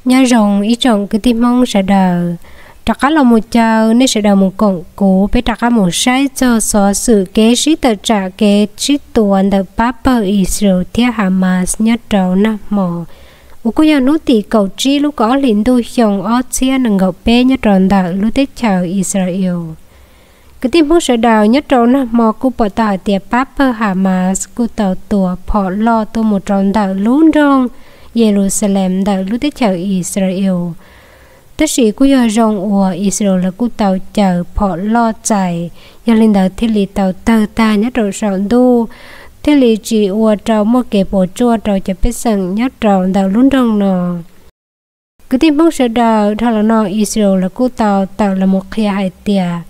Nyob zoo ib tsoom kwv tij Hmoob sawv daws, rov qab los mus caw nej sawv daws mus koom kuv peb rov qab mus saib txog xov xwm kev sib tawm tsam kev sib tua ntawm pab pawg Israel thiab Hamas nyob rau nag hmo uas kuj yog hnub tim kaum tsib lub kaum ob hlis ntuj xyoo ob txhiab nees nkaum peb nyob rau ntawm lub teb chaws Israel. Kwv tij Hmoob sawv daws, nyob rau nag hmo kuj pom tau hais tias pab pawg Hamas kuj tau tua phom loj tuaj mus rau ntawm lub nroog Yeluxalees ntawm lub teb chaws Israel. Tab sis kuj yog zoo uas Israel lawv kuj tau cawm phom loj txais, yog li ntawd thiaj li tau tawg tag nyob rau saum ntuj, thiaj li tsis ua rau muaj kev puas tsuaj rau cov pej xeem nyob rau ntawm lub nroog no. Kwv tij Hmoob sawv daws, dhau los no Israel lawv kuj tau tawm los mus qhia hais tias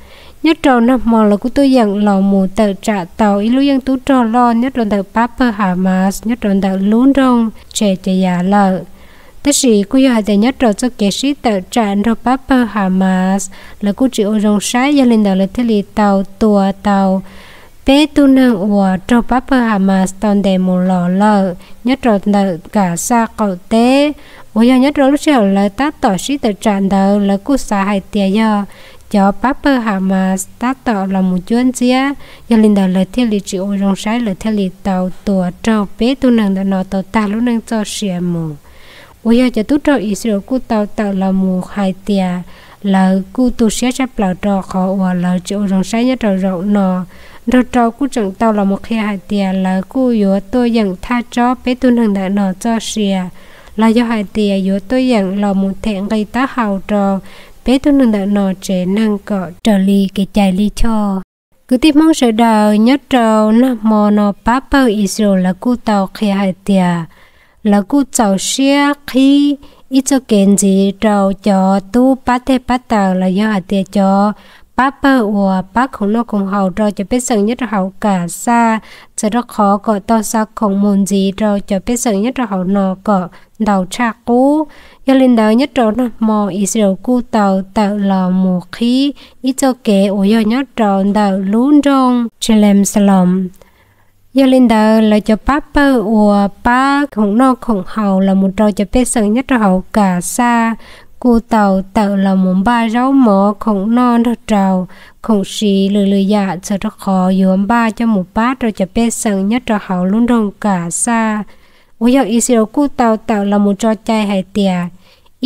nyob rau nag hmo lawv kuj tuaj yeem los mus tawm tsam tau ib lub yeej tub rog loj nyob rau ntawm pab pawg Hamas nyob rau ntawm lub nroog Tshejayas lawm. Tab sis kuj yog hais tias nyob rau txoj kev sib tawm tsam nrog pab pawg Hamas lawv kuj tsis ua zoo saib, yog li ntawd lawv thiaj li tau tua tau peb tug neeg uas raug pab pawg Hamas tau ntes mus los lawm nyob rau ntawm Kaxaj qaum teb, uas yog nyob rau lub sij hawm lawv tab tom sib tawm tsam ntawd lawv kuj xav hais tias yog cov pab pawg Hamas tab tom los mus cuab ntxiab, yog li ntawd lawv thiaj li tsis ua zoo saib, lawv thiaj li tau tua raug peb tug neeg ntawm no tau tag lub neej txoj sia mus. Uas yog cov tub rog Israel kuj tau tawm los mus hais tias lawv kuj tu siab tshaj plaws rau qhov uas lawv tsis ua zoo saib nyob rau zaum no. Nrog rau kuj tseem tau los mus qhia hais tias lawv kuj yuav tuaj yeem thaj tsob peb tug neeg ntawm no txoj sia, los yog hais tias yuav tuaj yeem los mus them nqi taub hau rau peb tug neeg ntawm no tsev neeg kom raws li kev cai lij choj. Kwv tij Hmoob sawv daws, nyob rau nag hmo no pab pawg Israel lawv kuj tau qhia hais tias lawv kuj txaus siab qhib ib txoj kev ntxiv rau cov tub pab teg pab taws los yog hais tias cov pab pawg uas pab khoom noj khoom haus rau cov pej xeem nyob rau hauv Kaxaj, txawm rau qhov kom tau xa khoom mus ntxiv rau cov pej xeem nyob rau hauv no kom ntau tshaj qub. Yog li ntawd nyob rau nag hmo Israel kuj tau tawm los mus qhib ib txoj kev uas yog nyob rau ntawm lub nroog Tsheleem Saloos. Yog li ntawd lawv cov pab pawg uas pab khoom noj khoom haus los mus rau cov pej xeem nyob rau hauv Kaxaj kuj tau tawm los mus npaj zaub mov khoom noj nrog rau khoom siv lwm lwm yam txawm rau qhov yuav npaj coj mus pab rau cov pej xeem nyob rau hauv lub nroog Kaxaj. Uas yog Israel kuj tau tawm los mus tso cai hais tias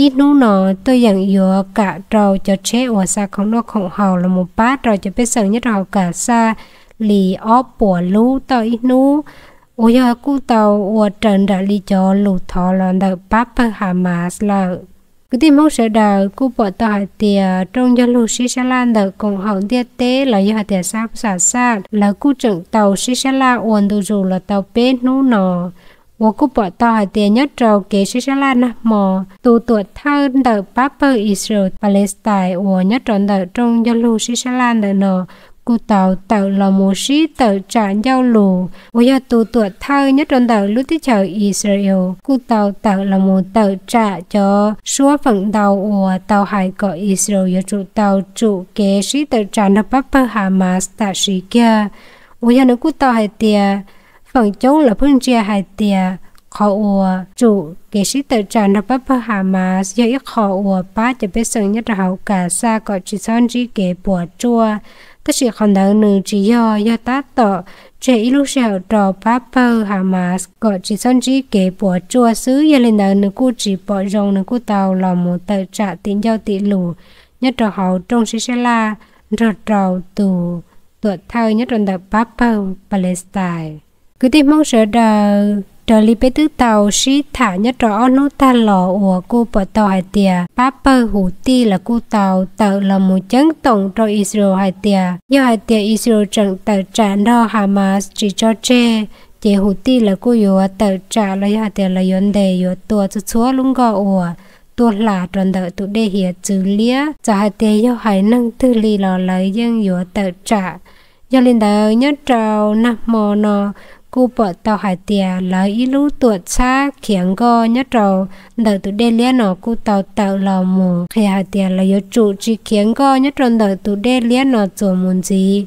ib hnub no tuaj yeem yuav kam rau cov tsheb uas xa khoom noj khoom haus los mus pab rau cov pej xeem nyob rau hauv Kaxaj li ob puas lub toj ib hnub, uas yog kuj tau ua raws nraim li cov lus thov los ntawm pab pawg Hamas lawm. Kwv tij Hmoob sawv daws, kuj pom tau hais tias rooj ncauj lug sib sab laj ntawm koom haum ntiaj teb los yog hais tias sab xam xaj lawv kuj tseem tau sib sab laj ua ntu zus los tau peb hnub no, uas kuj pom tau hais tias nyob rau kev sib sab laj nag hmo, tus tuam thawj ntawm pab pawg Israel Palestine uas nyob rau ntawm rooj ncauj lug sib sab laj ntawm no kuj tau tawm los mus sib tawm tsam ncauj lus. Uas yog tus tuam thawj nyob rau ntawm lub teb chaws Israel kuj tau tawm los mus tawm tsam cov suab feem ntau uas tau hais kom Israel yuav tsum tau tsum kev sib tawm tsam nrog pab pawg Hamas tam sim kiag. Uas yog nws kuj tau hais tias feem coob lawv pheej ntsia hais tias qhov uas tsum kev sib tawm tsam nrog pab pawg Hamas yog ib qho uas pab cov pej xeem nyob rau hauv Kaxaj kom tsis txhob ntsib kev puas tsuaj. Tab sis qhov ntawd nws tsis yog, yog tab tom tseg ib lub sij hawm rau pab pawg Hamas kom tsis txhob ntsib kev puas tsuaj xwb. Yog li ntawd nws kuj tsis pom zoo, nws kuj tau los mus tawm tsam tim ncauj tim lus nyob rau hauv rooj sib sab laj nrog rau tus tuam thawj nyob rau ntawm pab pawg Palestine. Kwv tij Hmoob sawv daws, raws li peb twb tau sib tham nyob rau ob hnub tag los uas kuj pom tau hais tias pab pawg Houthi lawv kuj tau tawm los mus ceeb toom rau Israel hais tias yog hais tias Israel tseem tawm tsam nrog Hamas tsis tso tseg, ces Houthi lawv kuj yuav tawm tsam los yog hais tias lawv yuav ntes yuav tua txhua txhua lub nkoj uas tuaj hla rau ntawm tus dej hiav txwv liab. Txawm hais tias yog haiv neeg twg li los lawv yeej yuav tawm tsam. Yog li ntawd nyob rau nag hmo no kuj pom tau hais tias lawv ib lub tuam txhab khiav nkoj nyob rau ntawm tus dej liab no kuj tau tawm los mus qhia hais tias lawv yuav tsum tsis khiav nkoj nyob rau ntawm tus dej liab no txuas mus ntxiv.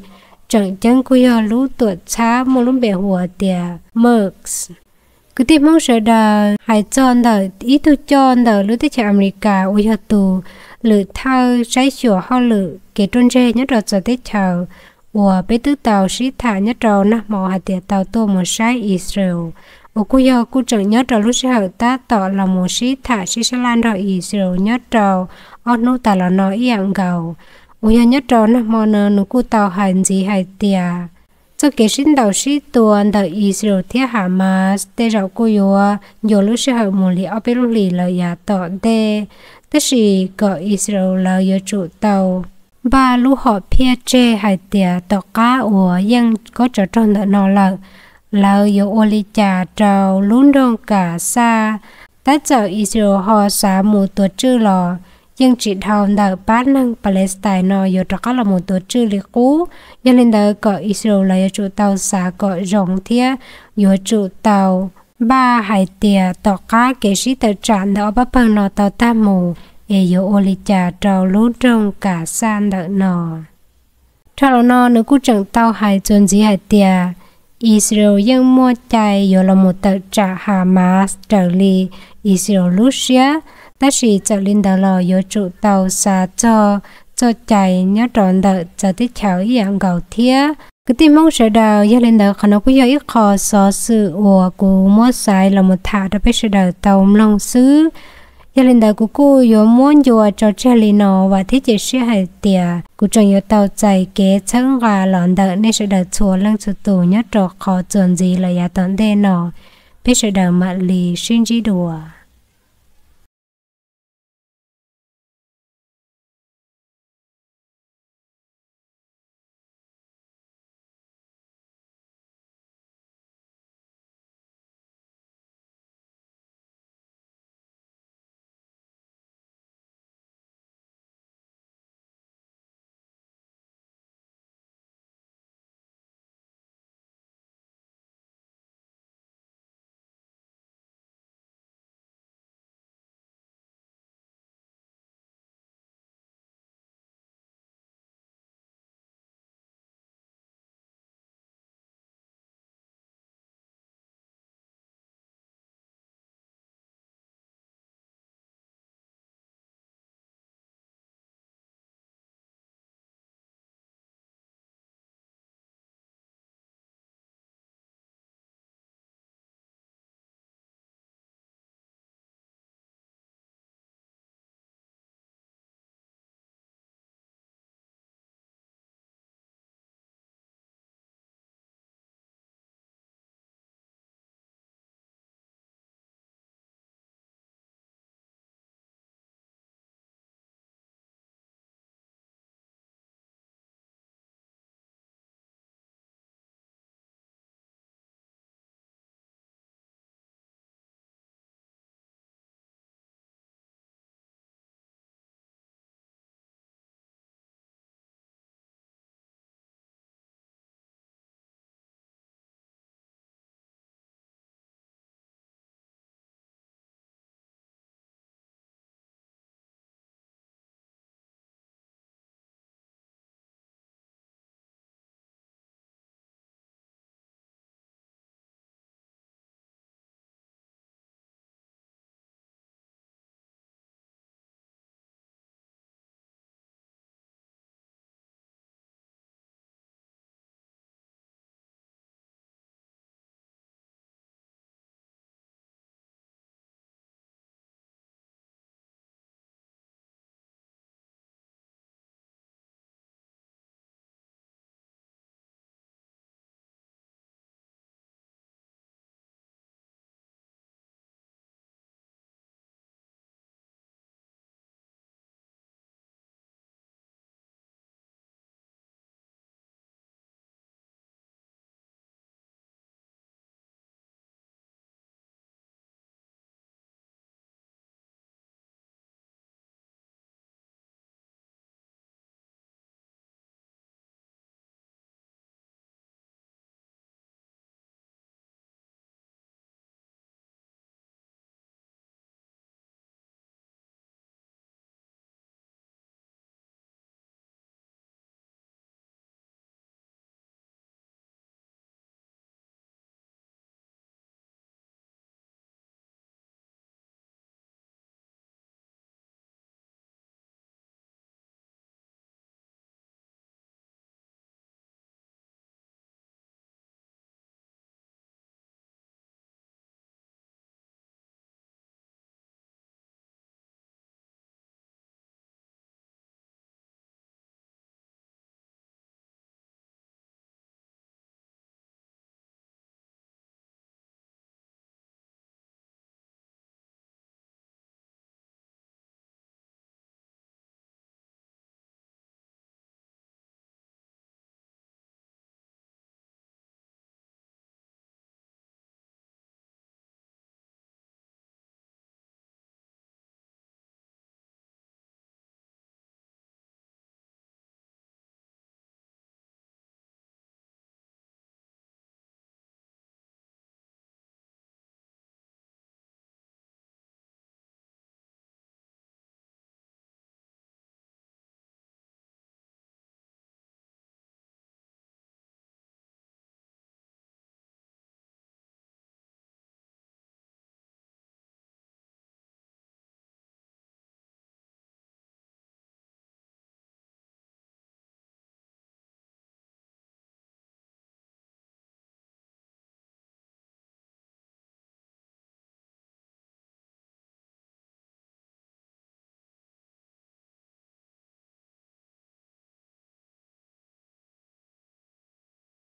Tseem ceeb kuj yog lub tuam txhab muaj lub npe hu tias Merks. Kwv tij Hmoob sawv daws, hais txog ntawm ib tug coj ntawm lub teb chaws Amelikas uas yog tus lwm thawj saib xyuas hauj lwm kev ruaj ntseg nyob rau txawv teb chaws uas peb twb tau sib tham nyob rau nag hmo hais tias tau tuaj mus saib Israel, uas kuj yog kuj tseem nyob rau lub sij hawm tab tom los mus sib tham sib sab laj nrog Israel nyob rau ob hnub tas los no ib yam nkaus. Uas yog nyob rau nag hmo no nws kuj tau hais ntxiv hais tias txoj kev sib ntaus sib tua ntawm Israel thiab Hamas tej zaum kuj yuav ncua lub sij hawm mus li ob peb lub hlis lawm yav tom ntej, tab sis kom Israel lawv yuav tsum tau npaj lub hom phiaj tseg hais tias tom qab uas yeej kob tsov rog ntawm no lawm, lawv yuav ua li cas rau lub nroog Kaxaj. Tab txawm Israel ho xav mus tuav tswj los yeej tsis dhau ntawm pab neeg Palestine no yuav rov qab los mus tuav tswj li qub. Yog li ntawd kom Israel lawv yuav tsum tau xav kom zoo thiab yuav tsum tau npaj hais tias tom qab kev sib tawm tsam ntawm ob pab pawg no tau tag mus es yuav ua li cas rau lub nroog Kaxaj ntawm no. Dhau los no nws kuj tseem tau hais txuas ntxiv hais tias Israel yeej muaj cai yuav los mus tawm tsam Hamas raws li Israel lub siab, tab sis txawm li ntawd los yuav tsum tau xav txog txoj cai nyob rau ntawm txawv teb chaws ib yam nkaus thiab. Kwv tij Hmoob sawv daws, yog li ntawd qhov no kuj yog ib qho xov xwm uas kuv muab xaiv los mus tham rau peb sawv daws tau mloog xwb. Yog li ntawd kuv kuj yuav muab ncua tso tseg li no, vam thiab cia siab hais tias kuv tseem yuav tau txais kev txhawb nqa los ntawm nej sawv daws txhua leej txhua tus nyob rau qhov txuas ntxiv lawm yav tom ntej no. Peb sawv daws mam li sib ntsib dua.